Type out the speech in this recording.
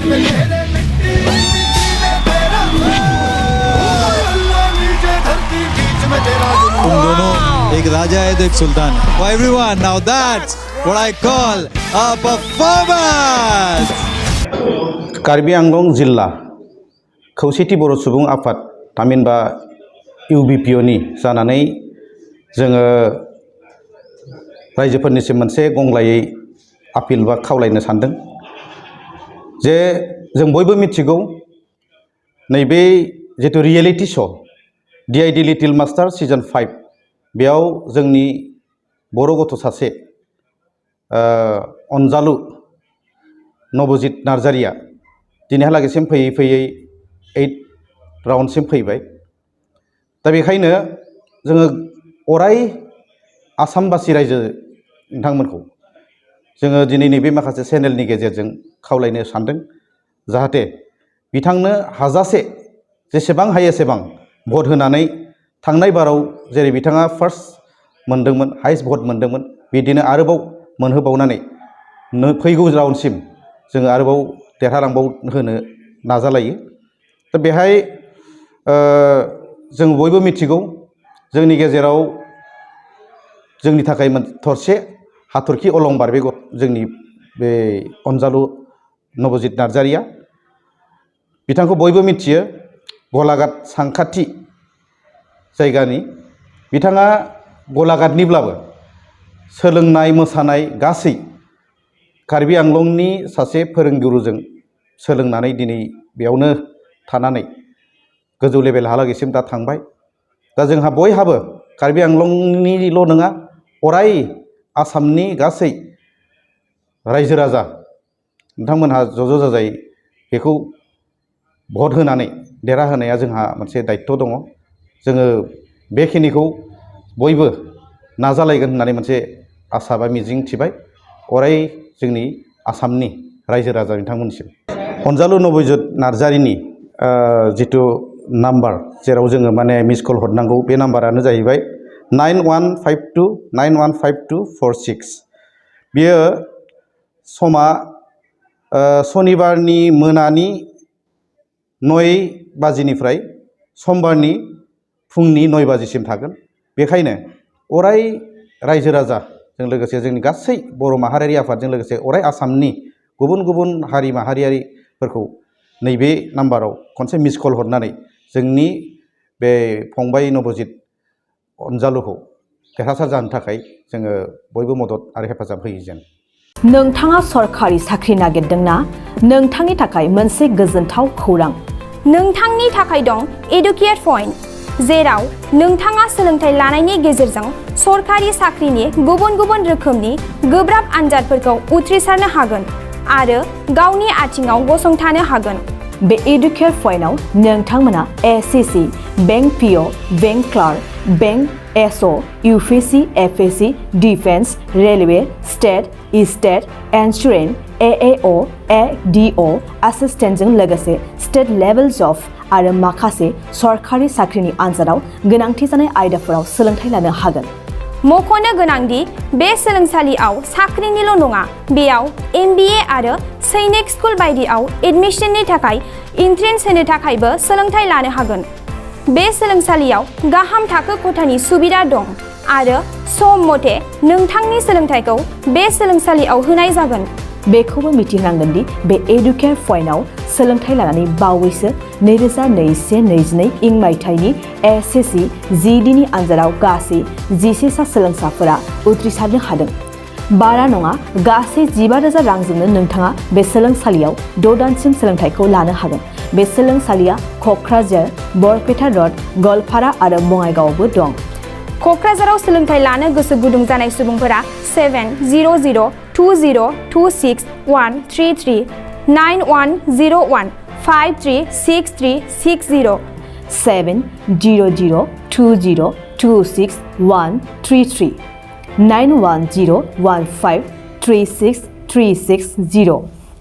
तुम दोनों एक राजा है तो एक सुल्तान है. For everyone, now that's what I call a performance. Karbi Anglong जिल्ला खौसेथि बर' सुबुं आफाद थामहिनबा UBPOनि जानानै जोङो रायजोफोरनिसिम मोनसे गंग्लायै आपिल बा खावलायनो सानदों जे जों बयबो मिथिगौ नैबे Jitu reality show' DID little master season 5 बेयाव जोंनि बर' गथ' सासे अनजालु नबजित नार्जारिया दिनैहालागैसिम फैयै फैयै 8 राउन्डसिम फैबाय. दा बेखायनो जोङो अराय आसामबासि रायजो नोंथांमोनखौ जोङो दिनै नैबे माखासे चेनेलनि गेजेरजों खावलायनो सानदों जाहाथे बिथांनो हाजासे जेसेबां हायो एसेबां भट होनानै थांनाय बाराव जेरै बिथाङा फार्स्ट मोनदोंमोन हाइस्ट भट मोनदोंमोन बिदिनो आरोबाव मोनहोबावनानै फैगौ राउन्डसिम जोङो आरोबाव देरहालांबावहोनो नाजालायो. दा बेहाय जों बयबो मिथिगौ जोंनि गेजेराव जोंनि थाखाय थरसे हाथरखि अलंबार बे जोंनि बे अनजालु नबजित नार्जारिया बिथांखौ बयबो मिथियो गलाघाट सानखाथि जायगानि बिथाङा गलाघाटनिब्लाबो सोलोंनाय मोसानाय गासै कार्बि आंलंनि सासे फोरोंगुरुजों सोलोंनानै दिनै बेयावनो थानानै गोजौ लेभेलहालागैसिम दा थांबाय. दा जोंहा बयहाबो कार्बि आंलंनिल' नङा अराय आसामनि गासै रायजो राजा नोंथांमोनहा ज' जाजाय बेखौ भट होनानै देरहाहोनाया जोंहा मोनसे दायित्व दङ. जोङो बेखिनिखौ बयबो नाजालायगोन होननानै मोनसे आसा बा मिजिं थिबाय अराय जोंनि आसामनि रायजो राजा बिथांमोननिसिम. अनजालु नबजित नार्जारिनि जितु नाम्बार जेराव जोङो माने मिस कल हरनांगौ बे नाम्बारानो जाहैबाय 9152915246. बियो समा सनिबारनि मोनानि 9 बाजिनिफ्राय समबारनि फुंनि 9 बाजिसिम थागोन. बेखायनो अराय रायजो राजाजों लोगोसे जोंनि गासै बर' माहारियारि आफादजों लोगोसे अराय आसामनि गुबुन गुबुन हारि माहारियारिफोरखौ नैबे नाम्बाराव खनसे मिस कल हरनानै जोंनि बे फंबाय नबजित अनजालुखौ देरहासार जानो थाखाय जोङो बयबो मदद आरो हेफाजाब होयो जों. नोंथाङा सरखारि साख्रि नागिरदोंना? नोंथांनि थाखाय मोनसे गोजोनथाव खौरां. नोंथांनि थाखाय दं एडुकेट पइन्ट, जेराव नोंथाङा सोलोंथाइ लानायनि गेजेरजों सरखारि साख्रिनि गुबुन गुबुन रोखोमनि गोब्राब आनजादफोरखौ उथ्रिसारनो हागोन आरो गावनि आथिङाव गसंथानो हागोन. बे एडुकेट पइन्टआव नोंथांमोना SCC, bank PO, bank clerk, bank SO, UPSC, FSC, defence, railway, state, state, insurance, AAO, ADO, एसिस्टेन्टजों लोगोसे स्टेट लेभेल जब आरो माखासे सरखारि साख्रिनि आनजादाव गोनांथि जानाय आयदाफोराव सोलोंथाइ लानो हागोन. मख'नो गोनांदि बे सोलोंसालियाव साख्रिनिल' नङा, बेयाव MBA आरो सैनिक स्कुल बायदियाव एडमिशननि थाखाय एन्ट्रेन्स होनो थाखायबो सोलोंथाइ लानो हागोन. बे सोलोंसालियाव गाहाम थाखो खथानि सुबिदा दं आरो सम मथे नोंथांनि सोलोंथाइखौ बे सोलोंसालियाव होनाय जागोन. बेखौबो मिथिनांगोन दि बे एडुकेट पइन्टआव सोलोंथाइ लानानै बावैसो 2021-22 इं मायथाइनि SCC GDनि आनजादाव गासै 11 सा सोलोंसाफोरा उथ्रिसारनो हादों. बारा नङा, गासै 15,000 रांजोंनो नोंथाङा बे सोलोंसालियाव 6 दानसिम सोलोंथाइखौ लानो हागोन. बे सोलोंसालिया क'क्राझार, बरपेटा र'ड, गवालपारा आरो बङाइगावआवबो दं. क'क्राझाराव सोलोंथाइ लानो गोसो गुदुं जानाय सुबुंफोरा 70020261333 9101536360 70020261333 9101536360